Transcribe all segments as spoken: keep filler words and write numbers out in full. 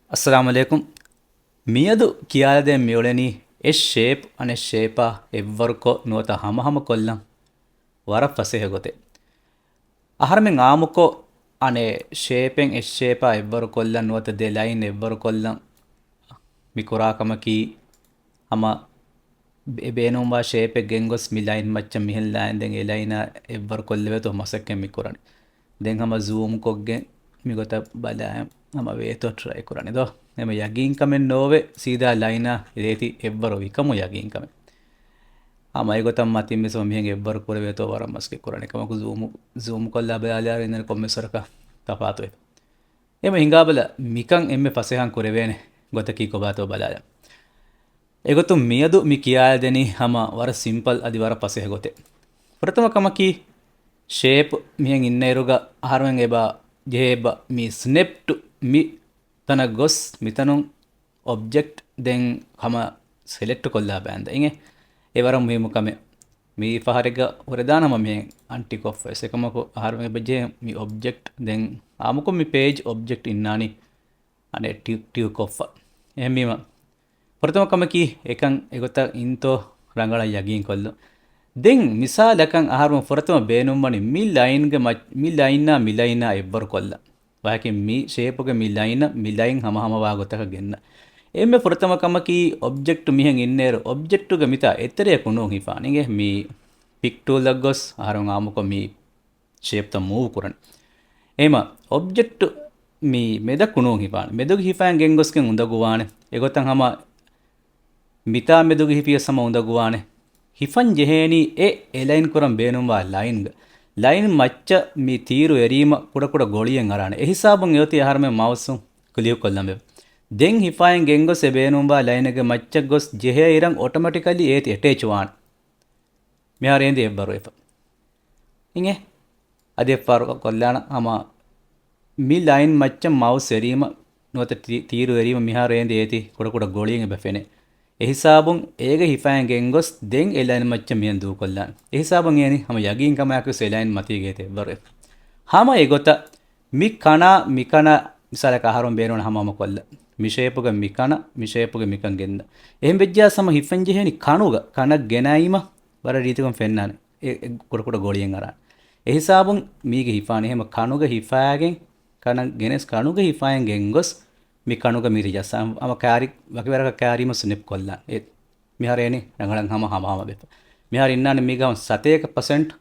އައްސަލާމު ޢަލައިކުމް. މިއަދު ކިޔާލަދޭން މިއުޅެނީ އެއް ޝޭޕް އަނެއް ޝޭޕާ އެއްވަރުކޮށް ނުވަތަ ހަމަހަމަ ކޮށްލަން ވަރަށް ފަސޭހަ ގޮތެއް. އަހަރެމެން އާއްމުކޮށް އަނެއް ޝޭޕެއް އެއް ޝޭޕާ އެއްވަރު ކޮށްލަން ނުވަތަ ދެ ލައިން އެއްވަރު ކޮށްލަން މި ކުރާ ކަމަކީ ހަމަ އެ ބޭނުންވާ ޝޭޕެއް ގެންގޮސް މި ލައިން މައްޗަށް މިހެން ލައިން ދެން އެ ލައިނާ އެއްވަރު ކޮށްލެވޭތޯ މަސައްކަތް މި ކުރަނީ. ދެން ހަމަ ޒޫމް ކޮށްގެން މިގޮތަށް ބަލާ ހަމަ ވޭތޯ ޓްރައި ކުރަނީ ދޯ. އެމަ ޔަގީންކަމެއް ނޯވެ ސީދާ ލައިނާ ރޭތި އެއްވަރު ވިކަމު ޔަގީންކަމެއް. ހަމަ އެގޮތަށް މަތިން މިސް މިހެން އެއްވަރު ކުރެވޭތޯ ވަރަށް މަސައްކަތް ކުރަނީ. ކަމަކު ޒޫމް، ޒޫމް ކޮށްލާ ބަލާލާ އިންނަނީ ކޮންމެސް ވަރަކަށް ތަފާތުވެ. އެމަ ހިނގާބަލަ މިކަން އެންމެ ފަސޭހަން ކުރެވޭނެ ގޮތަކީ ކޮބާތޯ ބަލާލަ. އެގޮތުން މިއަދު މި ކިޔާދެނީ ހަމަ ވަރަށް ސިމްޕަލް އަދި ވަރަށް ފަސޭހަ ގޮތެއް. ފުރަތަމަ ކަމަކީ ޝޭޕް މިހެން އިންނައިރުގަ އަހަރުމެން އެބަ ޖެހޭ އެބަ މި ސްނެޕް ޓު މި ތަނަށް ގޮސް މިތަނުން އޮބްޖެކްޓް ދެން ހަމަ ސެލެކްޓް ކޮށްލާ ބާންދަ އިނގޭ. އެ ވަރަށް މުހިއްމު ކަމެއް. މީ ފަހަރެއްގަ ހުރެދާނަމަ މިހެން އަންޓިކޮށްފަ ވެސް. އެކަމަކު އަހަރުމެން އެބަ ޖެހޭ މި އޮބްޖެކްޓް ދެން އާއްމުކޮށް މި ޕޭޖް އޮބްޖެކްޓް އިންނާނީ އަނެއް ޓިކް ޓިކް ކޮށްފަ. އެހެންވީމަ ފުރަތަމަ ކަމަކީ އެކަން އެގޮތަށް އިންތޯ ރަނގަޅަށް ޔަގީން ކޮށްލުން. ދެން މިސާލަކަށް އަހަރުމެން ފުރަތަމަ ބޭނުންވަނީ މި ލައިންގެ މަ-، މި ލައިނާ މި ލައިނާ އެއްވަރު ކޮށްލަން. ވާހަކަ މި ޝޭޕުގެ މި ލައިނަށް މި ލައިން ހަމަހަމަވާ ގޮތަކަށް ގެންނަ. އެންމެ ފުރަތަމަ ކަމަކީ އޮބްޖެކްޓް މިހެން އިންނައިރު އޮބްޖެކްޓުގެ މިތާ އެތެރެއަކު ނޫން ހިފާނެ. އިނގޭ މި ޕިކް ޓޫލަށް ގޮސް އަހަރުން އާއްމުކޮށް މި ޝޭޕްތައް މޫވް ކުރަން. އެމަ އޮބްޖެކްޓް މި މެދަކު ނޫން ހިފާނެ. މެދުގެ ހިފައިން ގެންގޮސްގެން އުނދަގޫވާނެ. އެގޮތަށް ހަމަ މިތާ މެދުގެ ހިފިޔަސް ހަމަ އުނދަގޫވާނެ. ހިފަން ޖެހޭނީ އެ އެލައިން ކުރަން ބޭނުންވާ ލައިންގަ. ލައިން މައްޗަށް މި ތީރު އެރީމަ ކުޑަކުޑަ ގޮޅިއެއް އަރާނެ. އެހިސާބުން އެއޮތީ އަހަރުމެން މައުސުން ކްލިކް ކޮށްލަން ވެ. ދެން ހިފައިން ގެންގޮސް އެ ބޭނުންވާ ލައިނެއްގެ މައްޗަށް ގޮސް ޖެހޭ އިރަށް އޮޓޮމެޓިކަލީ އޭތި އެޓޭޗް ވާނެ. މިހާރު އޭނދި އެއްވަރު ވެފަ. އިނގޭ؟ އަދި އެއްފަހަރު ކޮށްލާނަ ހަމަ މި ލައިން މައްޗަށް މައުސް އެރީމަ ނުވަތަ ތި-، ތީރު އެރީމަ މިހާރު އޭނދި އޭތި ކުޑަކުޑަ ގޮޅިއެއް އެބަ ފެނޭ. އެހިސާބުން އޭގެ ހިފައިން ގެންގޮސް ދެން އެ ލައިން މައްޗަށް މިހެން ދޫކޮށްލާނެ. އެހިސާބުން އޭނި ހަމަ ޔަގީން ކަމާއެކު ވެސް އެ ލައިން މަތީގަ އޭތި އެއްވަރު ވެފަ. ހަމަ އެގޮތަށް މި ކަނާ މި ކަނާ މިސާލަކަށް އަހަރުން ބޭނުން ހަމަހަމަ ކޮށްލަ. މި ޝޭޕުގަ މި ކަނަ، މި ޝޭޕުގަ މިކަން ގެންދަ. އެހެން ވެއްޖާސް ހަމަ ހިފަން ޖެހޭނީ ކަނުގަ، ކަނަށް ގެނައީމަ ވަރަށް ރީތިކޮށް ފެންނާނެ. އެ، އެ ކުޑަކުޑަ ގޮޅިއެއް އަރާނެ. އެހިސާބުން މީގެ ހިފާނެ. އެހެމަ ކަނުގަ ހިފާގެން، ކަނަށް ގެނެސް ކަނުގަ ހިފާގެން ގެންގޮސް މި ކަނުގަ މި ރިޖަސް އަ-، އަމަ ކާރި، ވަކިވަރަކަށް ކާރީމަ ސްނެޕް ކޮށްލާނެ. އެ މިހާރޭނި ރަނގަޅަށް ހަމަ ހަމަހަމަ ވެފަ. މިހާރު އިންނާނެ މީގަ ސަތޭކަ ޕަސެންޓް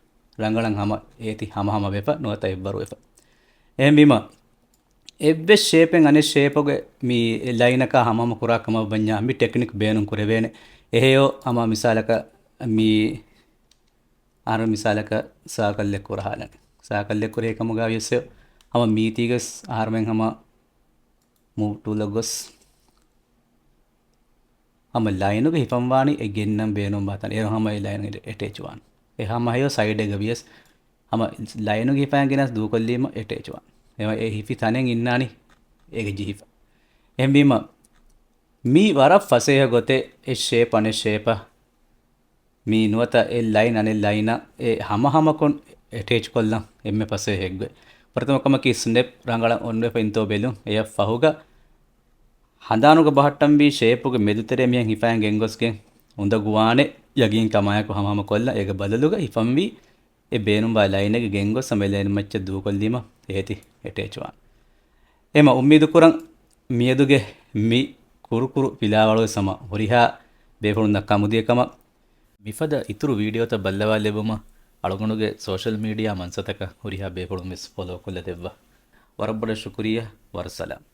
ރަނގަޅަށް ހަމަ އޭތި ހަމަހަމަ ވެފަ ނުވަތަ އެއްވަރު ވެފަ. އެހެންވީމަ، އެއްވެސް ޝޭޕެއް އަނެއް ޝޭޕުގެ މި ލައިނަކާ ހަމަހަމަ ކުރާ ކަމަށް ވަންޏާ މި ޓެކްނިކް ބޭނުން ކުރެވޭނެ. އެހެޔޮ ހަމަ މިސާލަކަށް މި އަހަރު މިސާލަކަށް ސާކަލްއެއް ކުރަހާލަން. ސާކަލްއެއް ކުރެހޭ ކަމުގަ ވިޔަސް ހަމަ މީތީގަސް އަހަރުމެން ހަމަ މޫވް ޓޫލަށް ގޮސް ހަމަ ލައިނުގަ ހިފަންވާނީ އެ ގެންނަން ބޭނުންވާ ތަން. އޭރު ހަމަ އެ ލައިނު އެޓޭޗް ވާން. އެ ހަމަ ހެޔޮ ސައިޑެއްގަ ވިޔަސް ހަމަ ލައިނުގަ ހިފައިން ގެނަސް ދޫކޮށްލީމަ އެޓޭޗް ވާން. އެ ހިފި ތަނެއް އިންނާނީ އޭގަ ޖެހިފަ. އެހެންވީމަ މީ ވަރަށް ފަސޭހަ ގޮތެއް އެއް ޝޭޕް އަނެއް ޝޭޕަށް މި ނުވަތަ އެއް ލައިން އަނެއް ލައިނަށް އެ ހަމަހަމަކޮށް އެޓޭޗް ކޮށްލަން އެންމެ ފަސޭހަ އެއްގޮތް. ފުރަތަމަ ކަމަކީ ސްނެޕް ރަނގަޅަށް އޮންވެފަ އިންތޯ ބެލުން. އެޔަށް ފަހުގަ ހަނދާނުގަ ބަހައްޓަންވީ ޝޭޕުގެ މެދުތެރެ މިހެން ހިފައިން ގެންގޮސްގެން އުނދަގޫވާނެ ޔަގީން ކަމާއެކު ހަމަހަމަ ކޮށްލަން. އޭގެ ބަދަލުގަ ހިފަންވީ އެ ބޭނުންވާ ލައިނެއްގެ ގެންގޮސް ހަމަ އެ ލައިން މައްޗަށް ދޫކޮށްލީމަ އޭތި އެޓޭޗް ވާން. އެމަ އުއްމީދު ކުރަން މިއަދުގެ މި ކުރުކުރު ފިލާވަޅުވެސް ހަމަ ހުރިހާ ބޭފުޅުންނަށް ކަމުދިޔަ ކަމަށް. މިފަދަ އިތުރު ވީޑިއޯތައް ބައްލަވާލެއްވުމަށް އަޅުގަނޑުގެ ސޯޝަލް މީޑިއާ މަންސަތަކަށް ހުރިހާ ބޭފުޅުން ވެސް ފޮލޯ ކޮށްލަދެއްވާ. ވަރަށް ބޮޑަށް ޝުކުރިއްޔާ. ވަރަށް ސަލާމް.